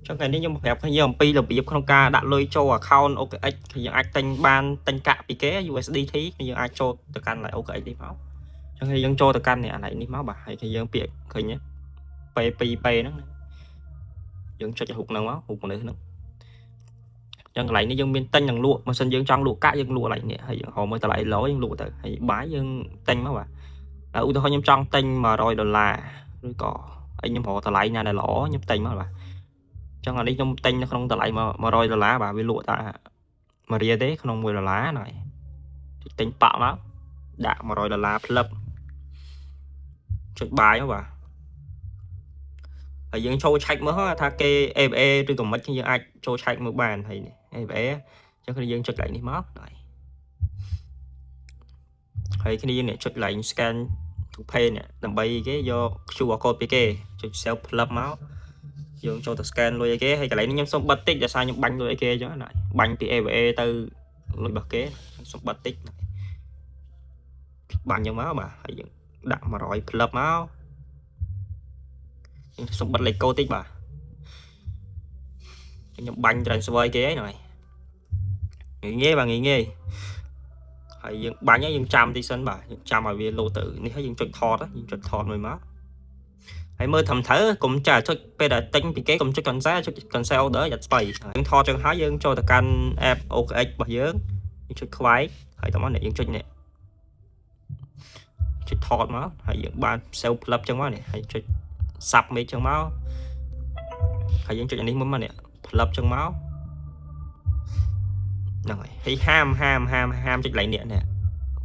ចឹងថ្ងៃនេះខ្ញុំប្រាប់គ្នាយើងអំពីរបៀបក្នុងការដាក់លុយចូល account OKX គឺយើងអាចទិញបានទិញកាក់ពីគេ USDT គឺយើងអាចចូលទៅកាន់ OKX នេះមកចឹងយើងចូលទៅកាន់នេះអានេះមកបាទហើយគឺយើងពាក្យឃើញទេ P2P ហ្នឹងយើងចុចរូបហ្នឹងមករូបមនុស្សហ្នឹងចឹងកន្លែងនេះយើងមានទិញនិងលក់បើសិនយើងចង់លក់កាក់យើងលក់កន្លែងនេះហើយយើងរកមើលតម្លៃឡយើងលក់ទៅហើយ buy យើងទិញមកបាទហើយឧទាហរណ៍ខ្ញុំចង់ទិញ100ដុល្លារឬក៏អីខ្ញុំរកតម្លៃណាដែលល្អខ្ញុំទិញមកបាទចឹងអានេះខ្ញុំទិញនៅក្នុងតម្លៃ100ដុល្លារបាទវាលក់តែ1រៀលទេក្នុង1ដុល្លារហ្នឹងហើយទិញប៉ាក់មកដាក់100ដុល្លារផ្លឹបចុច buy មកបាទហើយយើងចូលឆែកមើលថាគេ ABA ឬក៏មិនយើងអាចចូលឆែកមើលបានហើយនេះ ABA អញ្ចឹងគ្នាយើងចុចកន្លែងនេះមកហើយហើយគ្នាយើងនេះចុចកន្លែង scan to pay នេះដើម្បីគេយក QR code ពីគេចុច save ផ្លឹបមកយើងចូលទៅ scan លុយឲ្យគេហើយកន្លែងនេះខ្ញុំសុំបិទតិចដោយសារខ្ញុំបាញ់លុយឲ្យគេអញ្ចឹងណាបាញ់ពី ABA ទៅលុយរបស់គេសុំបិទតិចបាញ់អញ្ចឹងមកបាទហើយយើងដាក់100ផ្លឹបមកខ្ញុំសុំបិទលេខកូដតិចបាទខ្ញុំបាញ់ transfer ឲ្យគេហ្នឹងហើយងាយងាយបាទងាយងាយហើយយើងបាញ់ហើយយើងចាំតិចសិនបាទយើងចាំឲ្យវាលោតទៅនេះហើយយើងចុចថតយើងចុចថតមួយមកហើយមើលត្រឹមត្រូវកុំចាចុចពេលដែលទិញពីគេកុំចុច cancel ចុច cancel order យ៉ាត់ស្បៃយើងថតចឹងហើយយើងចូលទៅកាន់ app OKX របស់យើងយើងចុចខ្វែងហើយតោះមកនេះយើងចុចនេះចុចថតមកហើយយើងបាន save ផ្លឹបចឹងមកនេះហើយចុច submit ចឹងមកហើយយើងចុចអានេះមួយមកនេះផ្លឹបចឹងមកហ្នឹងហើយហើយហាមហាមហាមហាមចុចកន្លែងនេះនេះ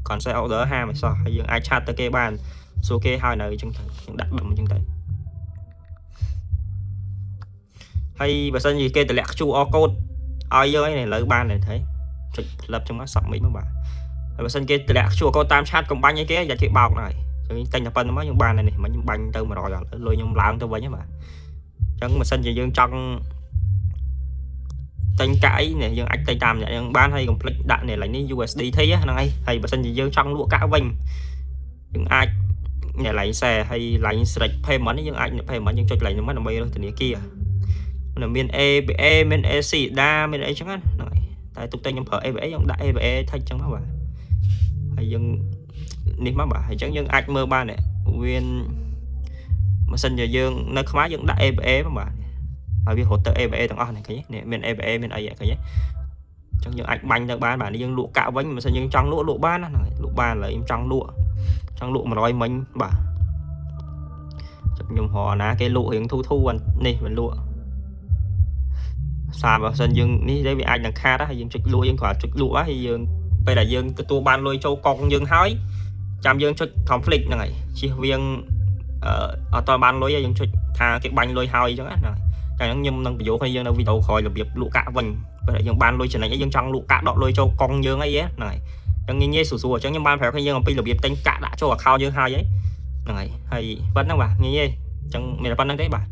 cancel order ហាមឲ្យសោះហើយយើងអាច chat ទៅគេបានសួរគេហើយនៅអញ្ចឹងទៅយើងដាក់ដុំអញ្ចឹងទៅហើយបើសិនជាគេតម្លាក់ QR code ឲ្យយើងឯនេះឥឡូវបានទេថៃចុចផ្លឹបចឹងមក submit មកបាទហើយបើសិនគេតម្លាក់ QR code តាម chat កុំបាញ់អីគេយ៉ាគេបោកហើយចឹងទិញតែប៉ុណ្្នឹងមកយើងបានហើយនេះមិញខ្ញុំបាញ់ទៅ100ដល់លុយខ្ញុំឡើងទៅវិញហ្នឹងបាទអញ្ចឹងបើសិនជាយើងចង់ទិញកាក់អីនេះយើងអាចទិញតាមអ្នកយើងបានហើយកុំភ្លេចដាក់នេះឡើយនេះ USDT ហ្នឹងហើយហើយបើសិនជាយើងចង់លក់កាក់វិញយើងអាចអ្នកឡែង share ហើយឡែង select payment នេះយើងអាច payment យើងចុចកន្លែងហ្នឹងមកដើម្បីរើសធនាគារនៅមាន ABA មាន ACLEDA មានអីចឹងណាហ្នឹងហើយតែទុកតែខ្ញុំប្រើ ABA ខ្ញុំដាក់ ABA ថិចចឹងមកបាទហើយយើងនេះមកបាទហើយចឹងយើងអាចមើលបានវាបើសិនជាយើងនៅខ្មែរយើងដាក់ ABA មកបាទហើយវារត់ទៅ ABA ទាំងអស់នេះឃើញនេះមាន ABA មានអីឃើញទេចឹងយើងអាចបាញ់ទៅបានបាទនេះយើងលក់កាក់វិញបើសិនយើងចង់លក់លក់បានណាហ្នឹងហើយលក់បានឥឡូវខ្ញុំចង់លក់ចង់លក់100មិញបាទចាំខ្ញុំរកណាគេលក់រៀងធូធូនេះមិនលក់សាបើសិនយើងនេះទេវាអាចនឹងខាតហើយយើងចុចលក់យើងគ្រាន់ចុចលក់ហើយយើងពេលដែលយើងទទួលបានលុយចូលកុងយើងហើយចាំយើងចុច complete ហ្នឹងហើយជៀសវាងអឺអត់តបានលុយយើងចុចថាគេបាញ់លុយហើយអញ្ចឹងណាហ្នឹងតែហ្នឹងខ្ញុំនឹងបញ្យល់ឲ្យយើងនៅវីដេអូក្រោយរបៀបលក់កាក់វិញពេលដែលយើងបានលុយចំណេញអីយើងចង់លក់កាក់ដកលុយចូលកុងយើងអីហ្នឹងហើយអញ្ចឹងងាយងាយស្រួលៗអញ្ចឹងខ្ញុំបានប្រាប់ឲ្យយើងអំពីរបៀបទិញកាក់ដាក់ចូល account យើងហើយហ្នឹងហើយហើយប៉ុណ្្នឹងបាទងាយងាយអញ្ចឹងមានតែប៉ុណ្្នឹងទេបាទ។